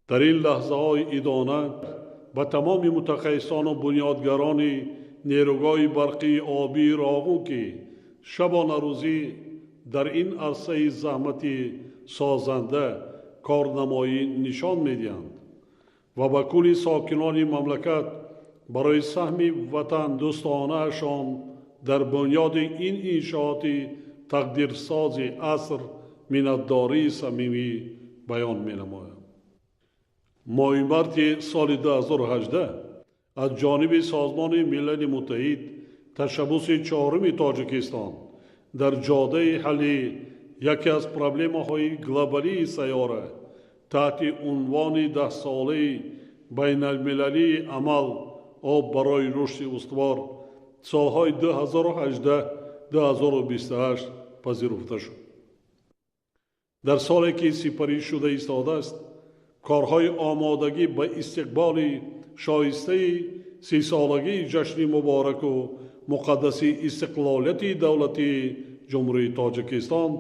Дар ин лаҳзаҳои идона ба тамоми мутахассисону бунёдгарони нерӯгоҳи барқии обии Роғун, ки шабонарӯзӣ дар ин арсаи заҳмати созанда корнамоӣ нишон медиҳанд, ва ба кулли сокинони мамлакат барои саҳми ватандӯстонаашон дар бунёди ин иншооти тақдирсози аср миннатдории самимӣ баён менамоям. Моҳи марти соли 2018 аз ҷониби Созмони Милали Муттаҳид ташаббуси чоруми Тоҷикистон дар ҷодаи ҳалли яке аз проблемаҳои глобалии сайёра таҳти унвони даҳсолаи байналмилалии амал «Об барои рушди устувор» солҳои 2018-2028 пазируфта шуд. Дар соле ки сипарӣ шуда истодааст, корҳои омодагӣ ба истиқболи шоистаи 30-солагии ҷашни мубораку муқаддаси истиқлолияти давлатии Ҷумҳурии Тоҷикистон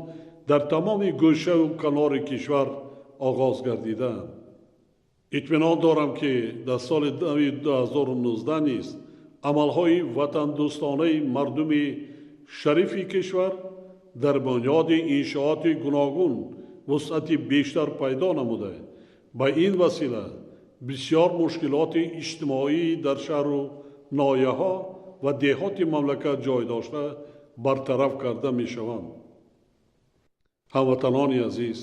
дар тамоми гӯшаву канори кишвар оғоз гардидаанд. Итминон дорам, ки дар соли нави 2019 низ амалҳои ватандӯстонаи мардуми шарифи кишвар дар бунёди иншооти гуногун вусъати бештар пайдо намуда, ба ин васила бисёр мушкилоти иҷтимоӣ дар шаҳру ноҳияҳо ва деҳоти мамлакат ҷой дошта бартараф карда мешаванд. Ҳамватанони азиз,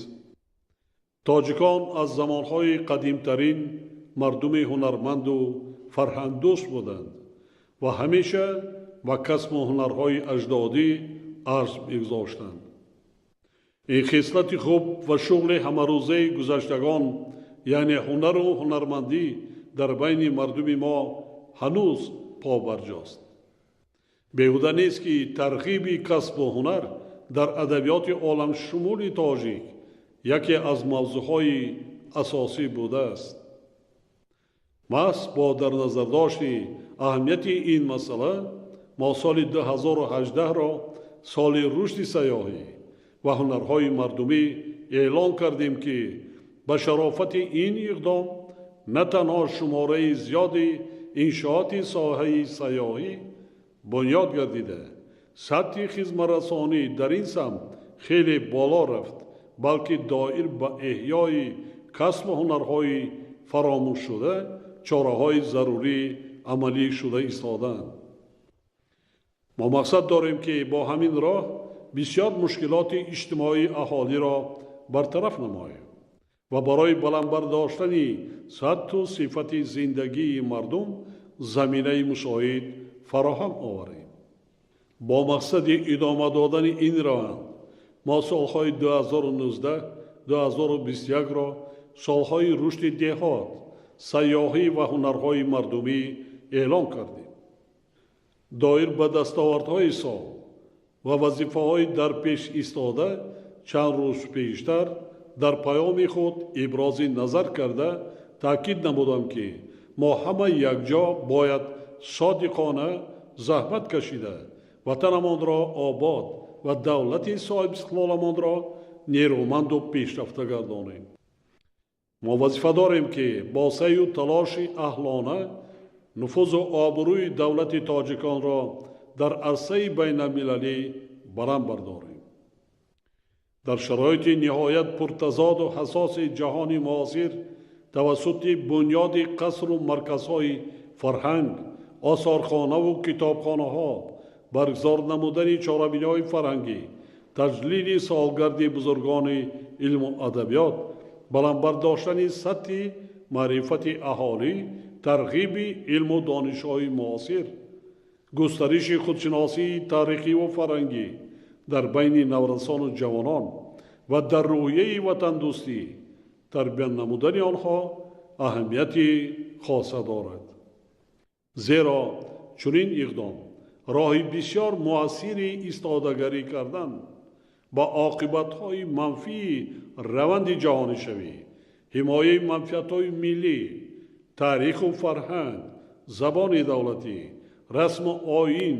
тоҷикон аз замонҳои қадимтарин мардуми ҳунарманду фарҳангдӯст буданд ва ҳамеша ба касбу ҳунарҳои аҷдодӣ арз мегузоштанд. Ин хислати хуб ва шуғли ҳамарӯзаи гузаштагон, яъне ҳунару ҳунармандӣ, дар байни мардуми мо ҳанӯз побарҷост. Беҳуда нест, ки тарғиби касбу ҳунар дар адабиёти оламшумули тоҷик яке аз мавзӯъҳои асосӣ будааст. Маҳз бо дар назардошти аҳамияти ин масъала мо соли 2018-ро соли рушди сайёҳӣ ва ҳунарҳои мардумӣ эълон кардем, ки ба шарофати ин иқдом на танҳо шумораи зиёди иншооти соҳаи сайёҳӣ бунёд гардида, сатҳи хизматрасонӣ дар ин самт хеле боло рафт, балки доир ба эҳёи касбу ҳунарҳои фаромӯшшуда чораҳои зарурӣ амалӣ шуда истодаанд. Мо мақсад дорем, ки бо ҳамин роҳ бисёр мушкилоти иҷтимоии аҳолиро бартараф намоем ва барои баланд бардоштани сатҳу сифати зиндагии мардум заминаи мусоид фароҳам оварем. Бо мақсади идома додани ин раванд мо солҳои 2019-2021-ро солҳои рушди деҳот, сайёҳӣ ва ҳунарҳои мардумӣ эълон кардем. Доир ба дастовардҳои сол ва вазифаҳои дар пеш истода чанд рӯз пештар дар паёми худ ибрози назар карда таъкид намудам, ки мо ҳама якҷо бояд содиқона заҳмат кашида ватанамонро обод ва давлати соҳибистиқлоламонро нерӯманду пешрафта гардонем. Мо вазифа дорем, ки бо саъю талоши аҳлона нуфузу обрӯи давлати тоҷиконро дар арсаи байналмилалӣ баланд бардорем. Дар шароити ниҳоят пуртазоду ҳассоси ҷаҳони муосир тавассути бунёди қасру марказҳои фарҳанг, осорхонаву китобхонаҳо, баргузор намудани чорабиниҳои фарҳангӣ, таҷлили солгарди бузургони илму адабиёт, баланд бардоштани сатҳи маърифати аҳолӣ, тарғиби илму донишҳои муосир, густариши худшиносии таърихиву фарҳангӣ дар байни наврасону ҷавонон ва дар рӯҳияи ватандӯстӣ тарбия намудани онҳо аҳамияти хоса дорад. Зеро чунин иқдом роҳи бисёр муассири истодагарӣ кардан ба оқибатҳои манфии раванди ҷаҳонишавӣ, ҳимояи манфиатҳои миллӣ, таъриху фарҳанг, забони давлатӣ, расму оин,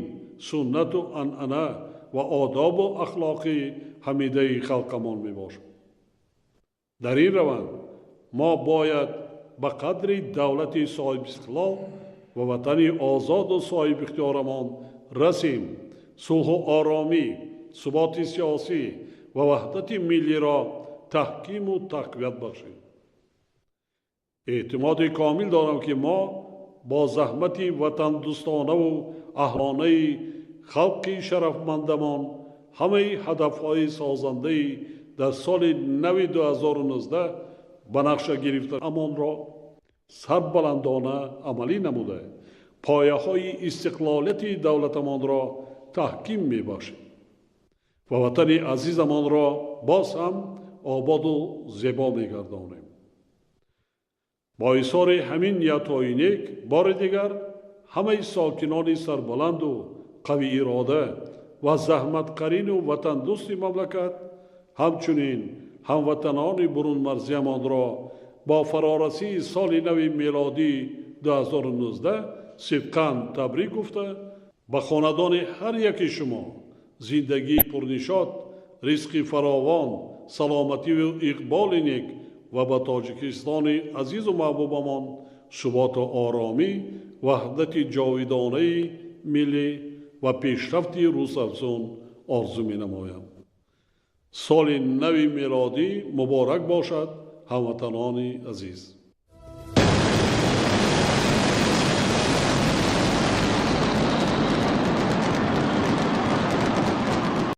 суннату анъана ва одобу ахлоқи ҳамидаи халқамон мебошад. Дар ин раванд Мо бояд ба қадри давлати соҳибистиқлол ва ватани озоду соҳибихтиёрамон расем, сулҳу оромӣ, суботи сиёсӣ ва ваҳдати миллиро таҳкиму тақвият бахшем. Эътимоди комил дорам, ки мо бо заҳмати ватандӯстонаву аҳлонаи халқи шарафмандамон ҳамаи ҳадафҳои созандаи дар соли нави 2019 ба нақша гирифтаамонро сарбаландона амалӣ намуда, пояҳои истиқлолияти давлатамонро таҳким мебахшем ва ватани азизамонро боз ҳам ободу зебо мегардонем. Бо изҳори ҳамин ниятҳои нек бори дигар ҳамаи сокинони сарбаланду қавиирода ва заҳматкарину ватандӯсти мамлакат, ҳамчунин ҳамватанони бурунмарзиямонро бо фарорасии соли нави мелодии 2019 сидқан табрик гуфта, ба хонадони ҳар яки шумо зиндагии пурнишот, ризқи фаровон, саломативу иқболи нек ва ба Тоҷикистони азизу маҳбубамон суботу оромӣ, ваҳдати ҷовидонаи миллӣ ва пешрафти рӯзафзун орзу менамоям. Соли нави мелодӣ муборак бошад, ҳамватанони азиз.